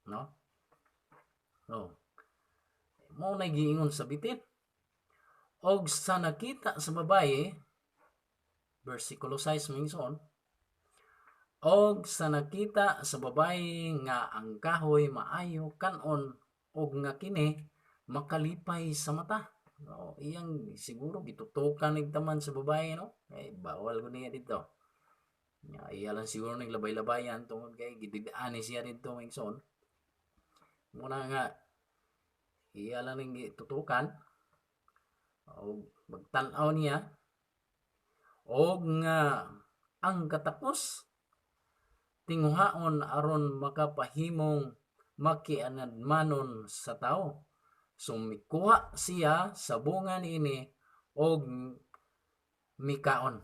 No? Oh. Mao na giingon sa bitin. Og sa nakita sa babaye, versikulo 6, mga igsoon, og sa nakita sa babaye nga ang kahoy maayo kan-on og nga kini makalipay sa mata. No, iyang siguro gitutukan nig taman sa babaye, no? Kay bawal ko niya dito. Ya, iya lang siguro nig labay-labayan tungod kay gidid-an ni siya didto, mga igsoon. Muna nga iya lang ning gitutukan og magtan-aw niya og nga ang katakos tinguhaon aron makapahimong makianadmanon sa tao. So mikuha siya sa bunga niini og mikaon.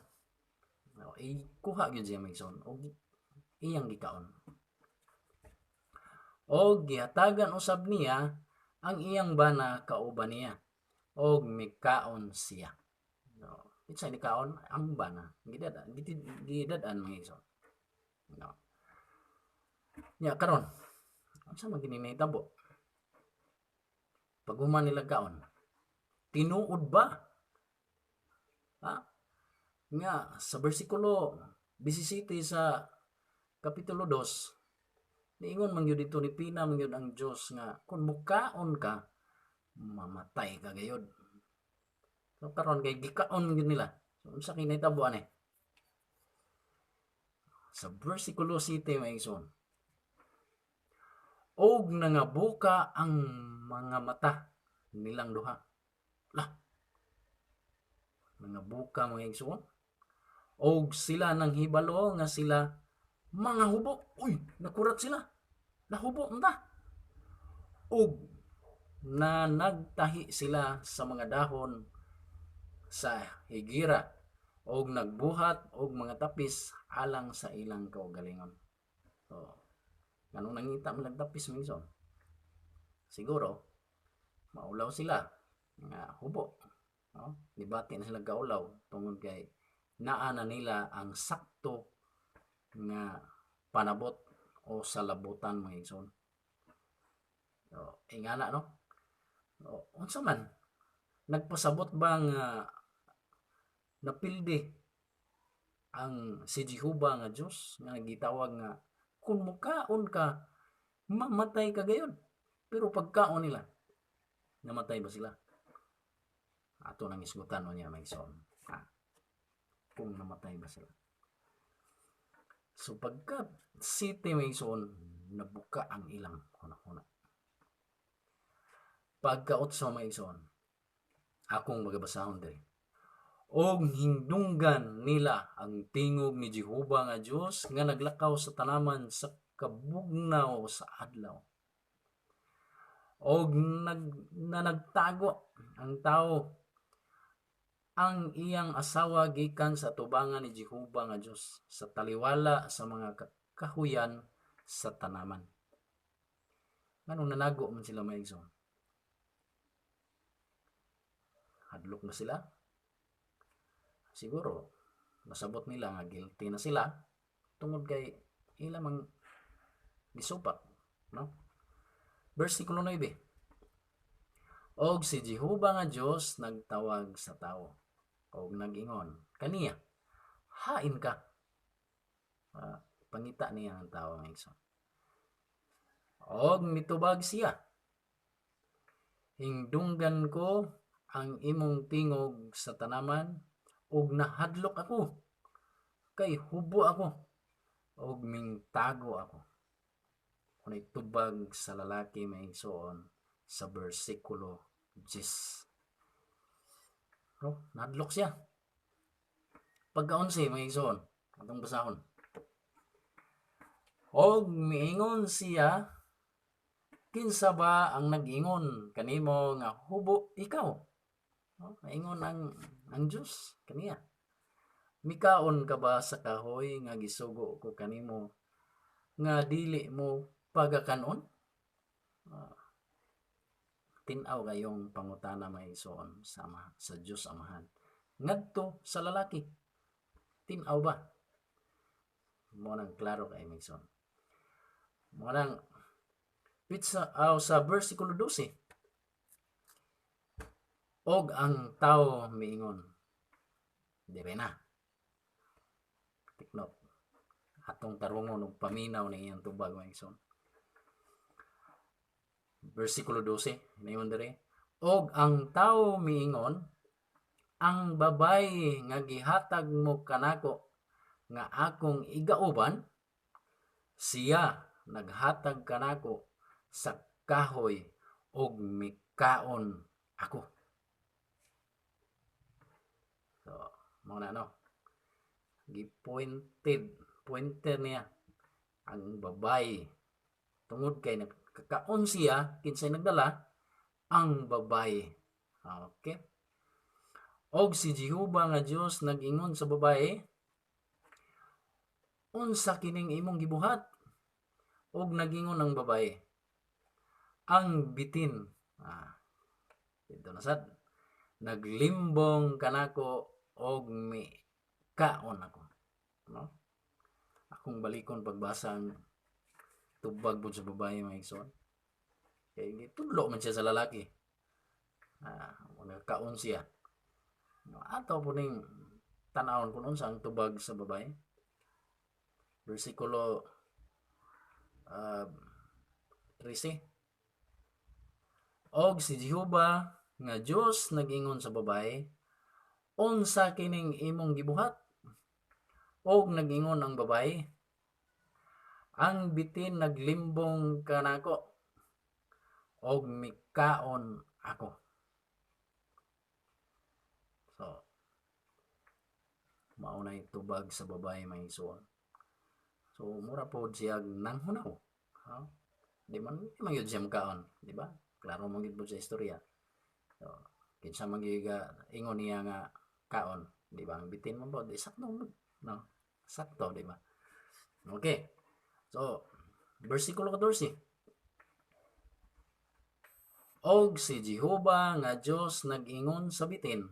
No, ikuha gyud siya, mga igsoon, og iyang gikaon. Og gihatagan usab niya ang iyang bana kauban niya og mikaon siya. No, kinsa nikaon? Ang bana. Gidad-an, gidad-an, mga igsoon. No. Nya karon, unsa man kini nahitabo? Paghuman nila kaon, tinuod ba? Ha? Nga sa bersikulo 17 sa kapitulo 2, niingon man gyud dito, ni pina man gyud ang Dios nga kung mukaon ka, mamatay ka gayod. So karon kay gikaon gyud nila. So unsa kay nahitabo ani? Sa versikulo 7, mga igsoon. Og nangabuka ang mga mata nilang duha. Lah. Nangabuka, mga igsoon. Og sila nang hibalo nga sila mga hubo. Uy, nakurat sila. Nahubo ta. Og na nagtahi sila sa mga dahon sa higira og nagbuhat og mga tapis alang sa ilang kaugalingon. So, nganong nangita man tapis, mga igsoon? Siguro maulaw sila nga hubo. No? Nibati na sila kaulaw tungod kay naa na nila ang sakto nga panabot o sa labutan, mga igsoon. So, ingana, no? So, unsa man? Nagpasabot ba nga napildi ang si Jehova nga Dios nga gitawag nga kung mukaon ka, mamatay ka gayon? Pero pagkaon nila, namatay ba sila? Ato nang isgutan niya, mga igsoon. Ha? Kung namatay ba sila. So pagka 7, mga igsoon, nabuka ang ilang huna-huna. Pagka 8, mga igsoon, akong magabasahon diri. Og hindunggan nila ang tingog ni Jehova nga Dios nga naglakaw sa tanaman sa kabugnaw sa adlaw. Og na nagtago ang tao ang iyang asawa gikan sa tubangan ni Jehova nga Dios sa taliwala sa mga kahuyan sa tanaman. Nganong nanago man sila, mga igsoon? Hadlok na sila? Siguro nasabot nila nga guilty na sila tungod kay ila mang gisupak, no? Versikulo 9. Og si Jehova nga Dios nagtawag sa tao og nag-ingon kaniya, "Hain ka?" Pangita niya ang tao, mga igsoon. Og mitubag siya, "Hindunggan ko ang imong tingog sa tanaman ug nahadlok ako kay hubo ako ug mingtago ako." Kunay tubag sa lalaki, mga igsoon, sa bersikulo 10. No, nahadlok siya. Pagka 11, mga igsoon, atong basahon. Og miingon siya, "Kinsa ba ang nag-ingon kanimo nga hubo ikaw?" No, naingon ang Dios kaniya. "Mikaon ka ba sa kahoy nga gisugo ko kanimo nga dili mo pagakanon?" Tin-aw kayong pangutana, mga igsoon, sa Dios Amahan ngadto sa lalaki. Tin-aw ba? Mo nang klaro kay, mga igsoon. Mo nang Pitsa sa versikulo 12. Og ang tao miingon. Dire na. Tiknot. Atong tarungon og paminaw na iyang tubag, mga igsoon. Versikulo 12, ingon dire. Og ang tao miingon, ang babaye nga gihatag mo kanako nga akong igauban, siya naghatag kanako sa kahoy og mikaon ako. So, mao na, no. Gi-pointed, pointer niya ang babae. Tungod kay nagkakaon siya, kinsay nagdala? Ang babae. Okay. Og si Jehova nga Dios nag-ingon sa babae, "Unsa kining imong gibuhat?" Og nagingon ang babae, "Ang bitin." Dito na sad. Naglimbong kanako og mikaon ako. No? Akong balikon pagbasa ang tubag pud sa babae, mga igsoon. Kay gitudlo man siya sa lalaki. Nagkaon siya. No, ato po ning tan-awon kung unsa ang tubag sa babae. Versikulo 13. Og si Jehova nga Dios nag-ingon sa babae, "Unsa kining imong gibuhat?" Og nag-ingon ang babae, "Ang bitin naglimbong kanako og mikaon ako." So, mao na tubag sa babae, mga igsoon. So, mura pod siya nanghunaw. Ha? Di man gyud siya makaon, di ba? Klaro man gyud pod sa istorya. So, kinsa man gyud ingon niya nga kaon, di ba? Ang bitin man pod, di sakto, no? Sakto, di ba? Okay. So, versikulo 14. Og si Jehova nga Dios nag-ingon sa bitin.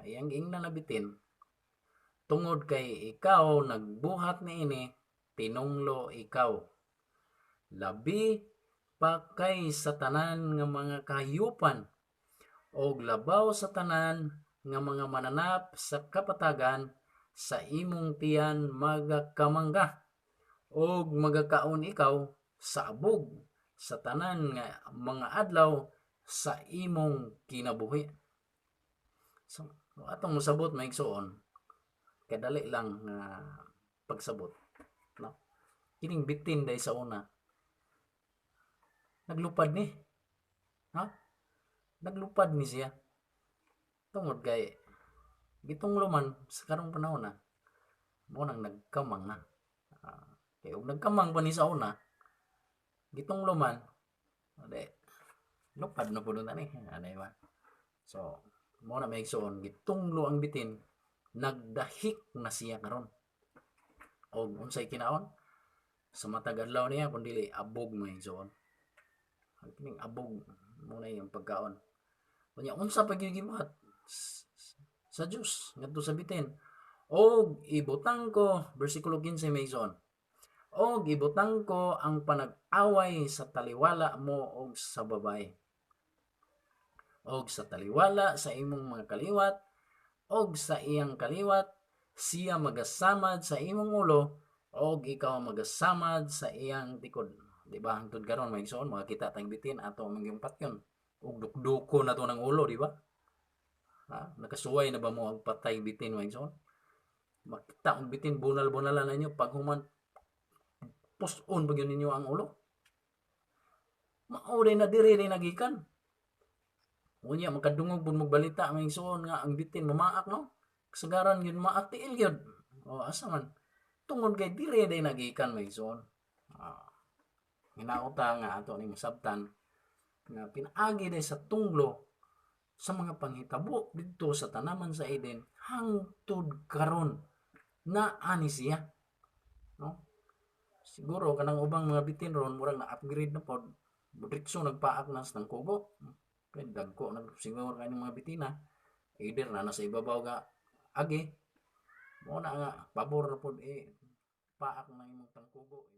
Iyang giingnan na bitin, "Tungod kay ikaw nagbuhat niini, tinunglo ikaw labi pa kay sa tanan nga mga kahayupan og labaw sa tanan nga mga mananap sa kapatagan. Sa imong tiyan magakamangga og magakaon ikaw sa abog sa tanan nga mga adlaw sa imong kinabuhi." So, atong mosabot, mga igsoon, kadali lang nga pagsabot, no? Kining bitin day sa una naglupad ni. Ha? Naglupad ni siya. Tungod kay gitunglo man sa karong panahon na mo nang nagkamang na. Kay og nagkamang pa ni sa una, gitunglo man, ade lupad na pud na ni. Ano ba? So, mo na, mga igsoon, gitunglo ang bitin, nagdahik na siya karon. Og unsay kinaon sa matag adlaw niya kun dili abog, mga igsoon? Ang kining abog mo na iyang pagkaon. Unya unsa pa gyud gibuhat sa Dios ngadto sa bitin? Og ibutang ko, versikulo 15, mga igsoon. Og ibutang ko ang panag-away sa taliwala mo og sa babae, og sa taliwala sa imong mga kaliwat og sa iyang kaliwat. Siya magasamad sa imong ulo og ikaw magasamad sa iyang tikod. Di ba hangtod karon, mga igsoon, makakita tayong bitin, ato man gyung patyon ug dukduko na to ng ulo, di ba? Ha? Nakasuway na ba mo ang patay bitin, mga igsoon? Makita ang bitin, bunal-bunalan ninyo, pag human puson pa gyud ninyo ang ulo. Mao na diri rin nagikan. Unya makadungog pud mo balita, mga igsoon, nga ang bitin mamaak, no? Kasagaran gyud maak tiil gyud. O asa man? Tungod kay diri day nagikan, mga igsoon. Hinauta nga ato ning masabtan nga pinaagi day sa tunglo sa mga panghitabo didto sa tanaman sa Eden hangtod karon na ani siya, no? Siguro kanang ubang mga bitin ron murag na upgrade na pod, diretso nagpaak na sa tangkugo kay dagko na siguro kay mga bitina, either na nasa ibabaw ga agi mo na nga pabor na pod eh paak na imong tangkugo.